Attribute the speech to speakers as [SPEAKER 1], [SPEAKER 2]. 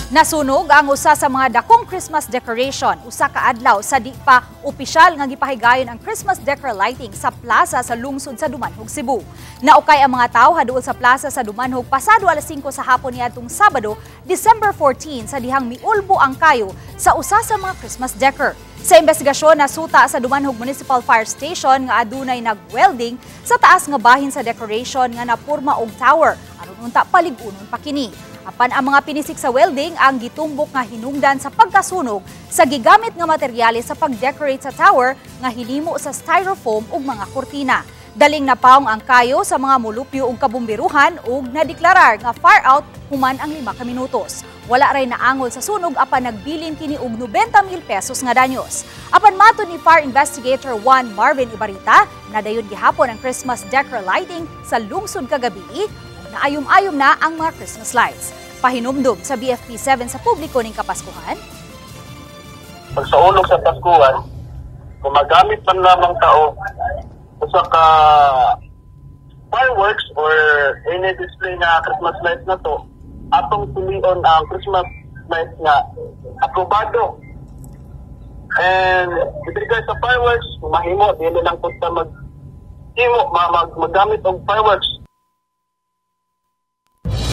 [SPEAKER 1] Nasunog ang usa sa mga dakong Christmas decoration usa ka adlaw sa di pa opisyal nga gipahigayon ang Christmas decor lighting sa plaza sa lungsod sa Dumanjug, Cebu. Naukay ang mga tawo haduol sa plaza sa Dumanjug pasado alas 5 sa hapon niadtong Sabado, December 14, sa dihang miulbo ang kayo sa usa sa mga Christmas decor. Sa investigasyon, nasuta sa Dumanjug Municipal Fire Station nga adunay nag-welding sa taas nga bahin sa decoration nga napurma og tower aron unta palig-unon pa kini. Apan ang mga pinisik sa welding ang gitumbok nga hinungdan sa pagkasunog sa gigamit nga materyales sa pag-decorate sa tower nga hinimo sa styrofoam ug mga kurtina. Daling napawong ang kayo sa mga mulupyo ug kabumbiruhan ug nadeklarar nga fire out human ang 5 ka minutos. Wala ray naangol sa sunog, apan nagbilin kini og 90 mil pesos nga danyos. Apan matod ni Fire Investigator 1 Marvin Ibarita, nadayon gihapon ang Christmas decor lighting sa lungsod kagabi, naayom-ayom na ang mga Christmas lights. Pahinumdum sa BFP 7 sa publiko ning Kapaskuhan.
[SPEAKER 2] Pag sa ulog sa Paskuhan, kung magamit man lamang tao usa ka fireworks or any display na Christmas lights na to, atong pilion ang Christmas lights nga aprobado. And with regards sa fireworks, kung mahimo, dili lang pud ta mag himo, maggamit og fireworks.